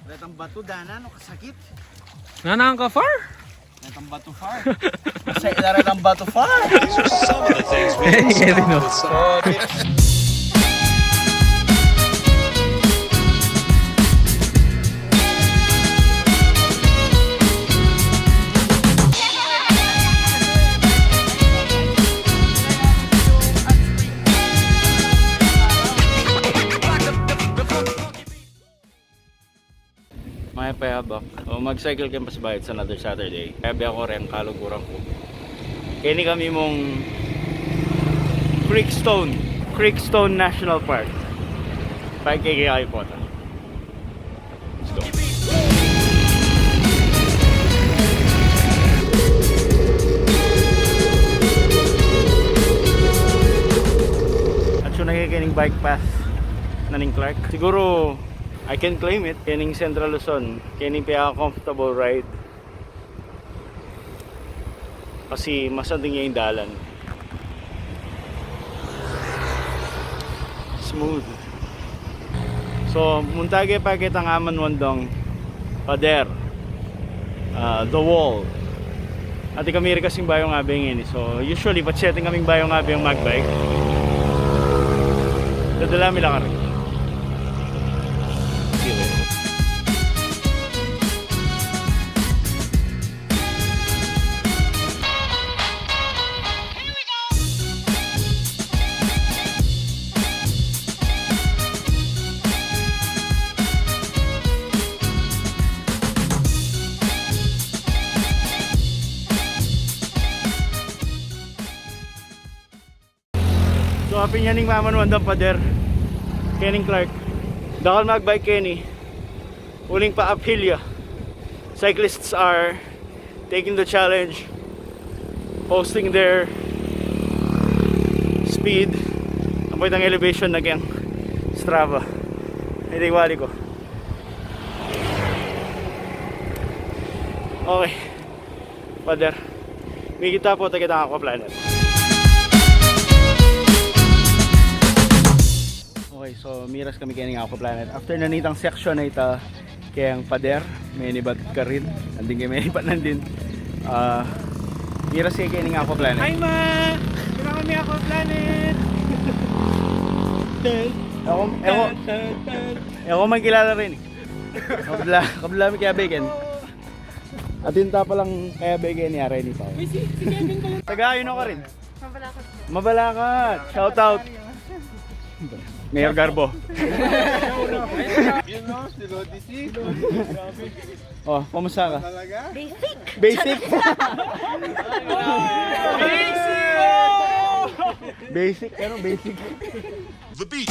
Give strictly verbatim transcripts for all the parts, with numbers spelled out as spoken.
Retang batu, dana, no, kasakit. Nanang ka far? Retang batu far. Masaya na retang batu far. These are some of the things we Eh, kaya din, no? Maya payabak. O, mag-cycle keng pasibayu, it's another Saturday. Kayabe ku reng kaluguran ku. Keni kami mung Creekstone, Creekstone National Park. Pagkikikain po ta. Let's go. At yun, nagkikining bike path na ning Clark. Siguro, I can claim it. Kening Central Luzon, kening pinaka-comfortable ride. Kasi masanting ya ing dalan. Smooth. So, munta ke pa kitang amanwandang pader. Ah, the wall. Atin kami rin kasing bayu ngabe ngeni. So, usually, patse atin kaming bayu ngabe magbike. Dadala mi la karin. So, apin ya ning amanwandang pader kening Clark. Dakal magbike keni, uling pa-uphill ya. Cyclists are taking the challenge, posting their speed. Ampong itang elevation na keng Strava. Iti wali ku. Okay. Pader, mikit ta pu ta kitang Aqua Planet. Okay, so miras kami kening Aqua Planet. After na nitang section a ita keng pader, menibat karin. Nandin keng menibat nandin. Ah, miras ke kening Aqua Planet. Hi, ma! Mira kami Aqua Planet! Ewan, ewan, ewan, magkilala rin eh. Kabla, kabla mi kaya beken. Atin ta palang kayabe keni, aray ni Pao. Uy, si, si Kevin pala. Taga-ayon ka rin? Mabalacat. Mabalacat. Shout out. Mayor Garbo. Yun, no? Si Lodi C. Oh, kumusta ka? Talaga? Basic. Basic. Basic. Basic, ano, basic. The Beat.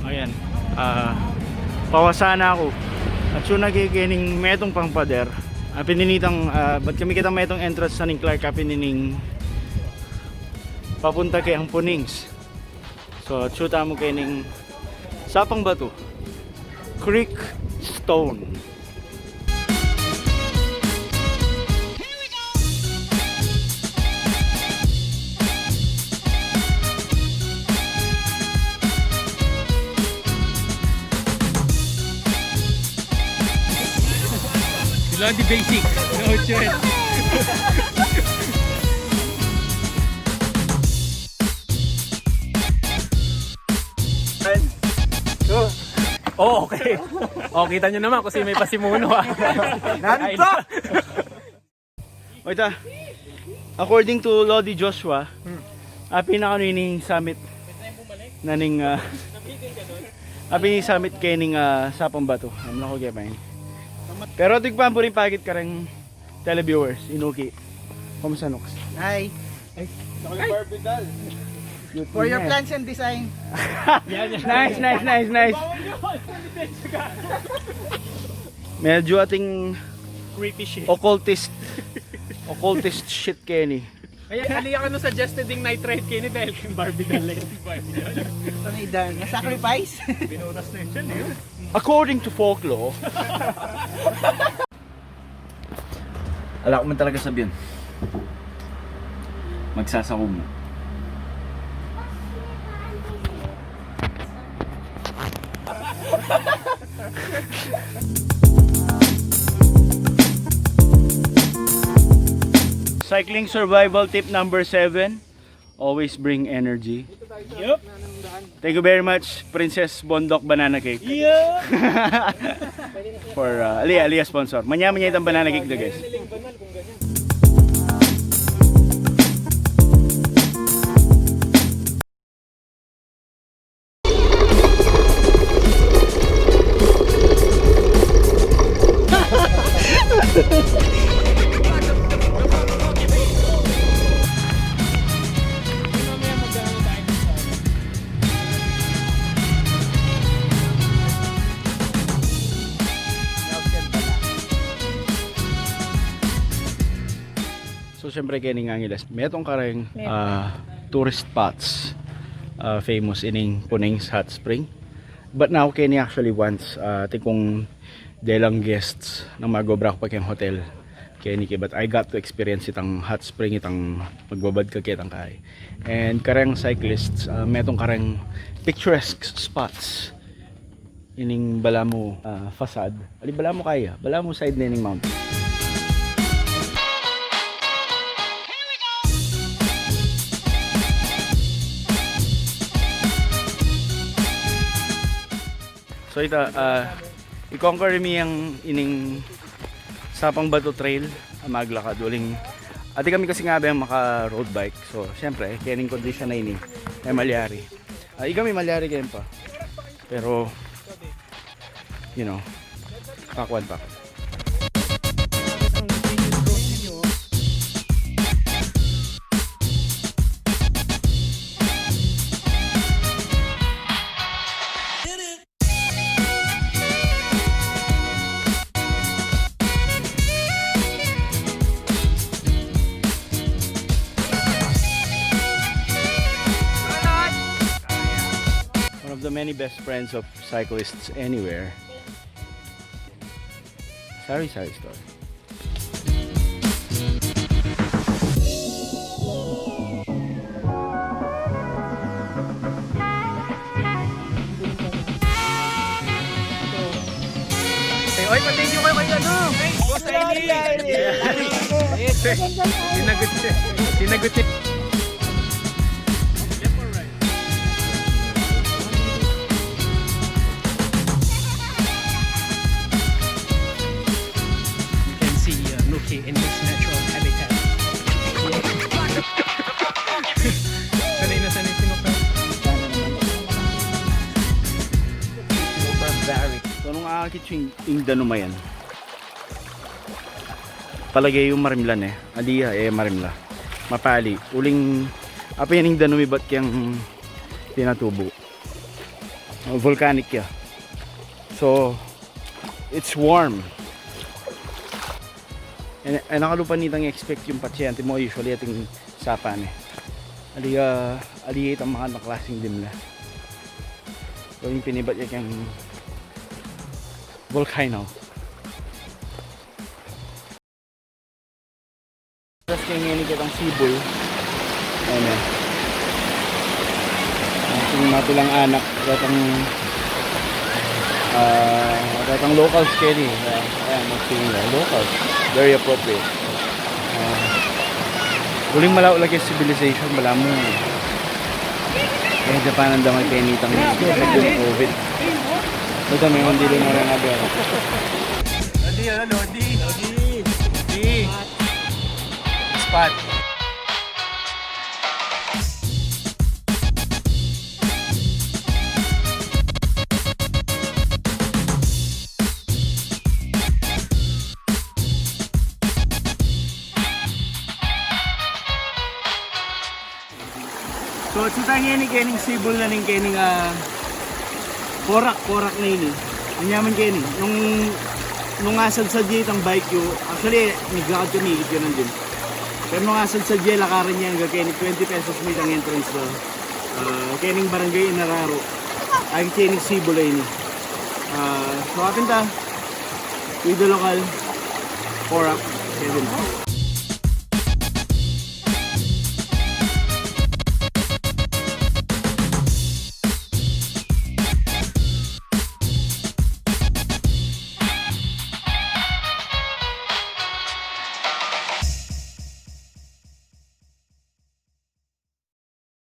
Ayan. Ah, pawasa na ku. At yun, nagkikining metung pang pader. Apin ini itang, ah, bat kami kitang metung entrance na ning Clark, apin ining papunta keng Punings. So, atsu tamu kening sapang batu, Creekstone. Kailangan di basic. No choice. One, two. Oh, okay. Oh, kita nyo naman kung sino may pasimuno, ah. Nanto! O, ita, according to Lodi Joshua, hmm, apin na kanu ining summit na ning, ah, apin ining summit kening, ah, sapang batu. Alam na ko kaya pa yun. Pero tigpan pu rin pagit kareng televiewers, inuki. Kumusta, Nox? Hi. Ay. For your plans and design. Nice, nice, nice, nice. Medyo ating creepy shit. Occultist. Occultist shit keni. Kaya, kaya ka nung suggested yung night ride keni dahil kay Barbie doll lang yung Barbie doll. Ano yung dahil? Na-sacrifice? Binutas na yun, eh. According to folklore. Ala ku man talaga sabian. Magsasaku mu. Cycling survival tip number seven. Always bring energy. Yup. Thank you very much, Princess Bondok Banana Cake. Yup. For, uh, ali, ali a sponsor. Manya-manya itang banana cake da, guys. So, siyempre, keni Angeles, metung kareng, ah, tourist spots, ah, famous ining Punings Hot Spring. But now, keni actually once, ah, atin kung delang guests nang mag-obra ku pa keng hotel. Keni ke, but I got to experience itang hot spring, itang magbabad ka ketang kai. And kareng cyclists, ah, metung kareng picturesque spots. Ining balamu, ah, facade. Ali balamu kaya, balamu side na ining mountain. So ita, ah, i-conquer mi yang ining Sapang Bato Trail a maglakad. Uling, atin kami kasi ngabeng maka-road bike. So, siyempre, kening kondisyon a ini, e malyari. Ah, ikami malyari keni pa. Pero, you know, pakuan pa. One of the many best friends of cyclists anywhere. Sari-sari store. Oy, pa-thank you kayo kay ano? Boss Riley. Sinagot siya. Sinagot siya. You can see, uh, Nuki in his natural habitat. Sanay na sanay sinukal. Barbaric. So, nung akakit yu ing danum a yan, palage yu marimla ne. Ali ya, e marimla. Mapali. Uling, apin ing danum ibat keng pinatubu. Volcanic ya. So, it's warm. E, e, nakalupa nitang expect ing pasyente mu, usually ating sapa ne. Ali, ah, ali itang makatang klaseng dimla. Uling pinibat ya keng volcano. Tapos kaya ngeni ketang sibul. Ayan, e. Ating mapilang anak, ketang, ah, ketang locals keni. Ah, ayan, mas feeling na locals. Very appropriate. Ah, uling malaw lagi civilization, balamu. E, Japan ang damay keni itang COVID. Ito, may mandili na rin nga. Lodi, ano, Lodi? Lodi. Lodi. Spot. So, atsu tang ini, kening sibul na ning kening, ah, Porac, Porac na ini. Anyaman keni, nung, nung asadsad ye itang bike yu, actually, naglakad kami, ikit yu nandin. Pero nung asadsad ye, lakaran ye angga keni, twenty pesos mu itang entrance da. Ah, kening barangay Inararo. Ay, kening sibul a ini. Ah, so, apin ta, with the local Porac. Seven.